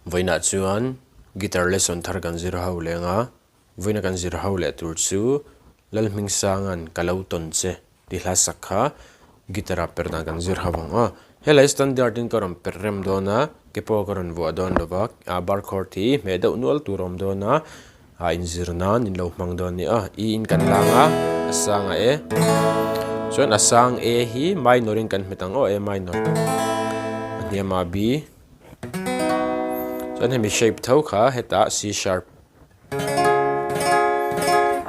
Vawiinah chuan guitar lesson thar kan zir ho leng a, vawiina kan zir ho leh tur chu Lalhmingsanga'n ka lo tawn che tih hla sak kha guitar ah per dan kan zir ho ang aw. Helai standard in ka rawn per rem dawn a, ke pawh ka rawn vuah dawn lo va, a bar chord hi hmeh deuh nual tur a awm dawn a, a inzir nan in lo hmang dawn a ni a, e in kan lang a, a sang a e, chuan a sang e hi minor in kan hmet ang aw, e minor a hniam a b. Chuan hemi shape tho kha hetah C sharp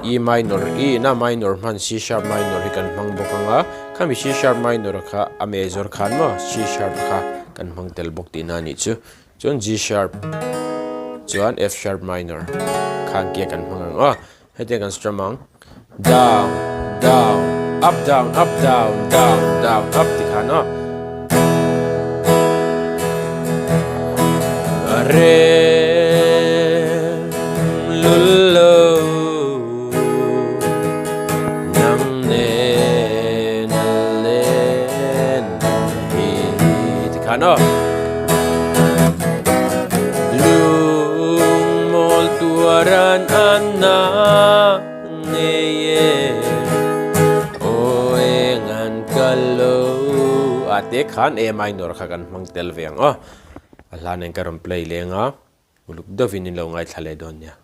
E minor E ina minor hman C sharp minor hi kan hmang bawk ang a khami C sharp minor kha a major khan maw C sharp kha kan hmang tel bawk tihna a nih chu chuan G sharp chuan F sharp minor khan kia kan hmang ang aw hetiang kan strum ang down down up down up down down down up ti khan aw a rem lul lo nang nen a len hi ti khan aw. Lungmawl tuaran a na ngei e Aw eng an ka lo a te khan A minor kha kan hmang tel ve ang aw. A hla nen ka rawn play leng a, uluk deuhin in lo ngaithla leh dawn nia.